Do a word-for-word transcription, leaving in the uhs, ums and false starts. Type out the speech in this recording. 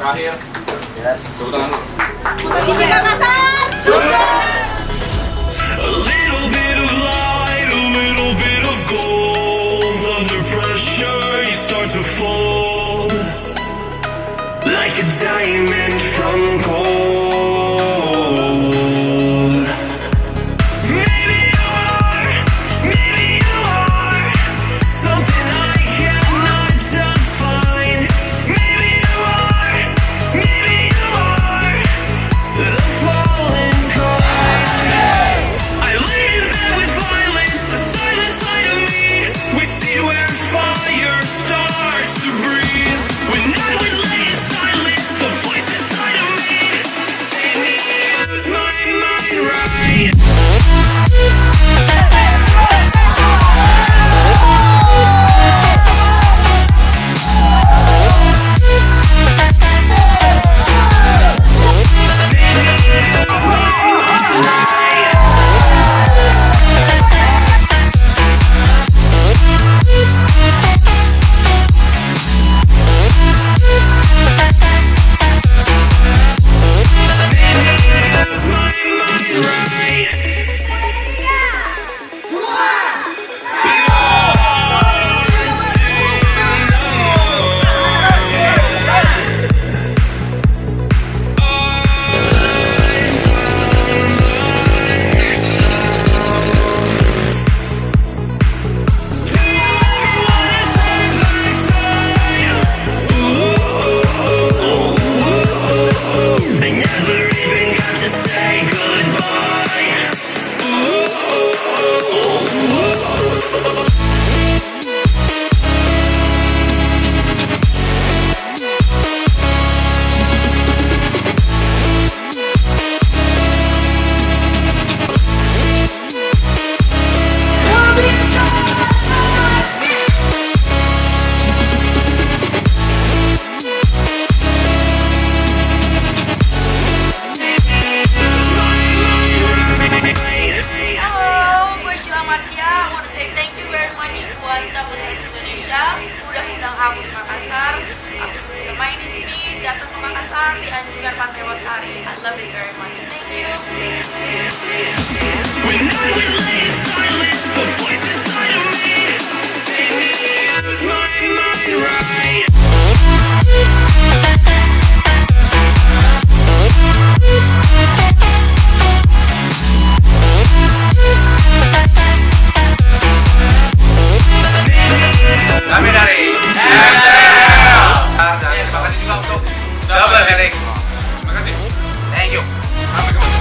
Akhir. Yes. Tepuk tangan dulu. A little bit of light, a little bit of gold. Under pressure, you start to fold. Like a diamond from cold. Maybe you are, maybe you are something I cannot define. Maybe you are, maybe you are the fallen kind. I lay in bed with violence, the silent side of me. We see where fire starts to breathe. When I would lay in silence, the voice inside of me made me lose my mind right. Halo, gue Sheila Marsha. I wanna say thank you very much buat Double X Indonesia udah undang aku ke Makassar. Aku senang main di sini, datang ke Makassar, di Anjungan Pantai Losari. I love it very much. Thank you. When I would lay in silence, the voice inside of me made me lose my mind right. Kami dari M T L. Dan terima kasih juga untuk Double Helix. Terima kasih. Thank you. Sampai ketemu.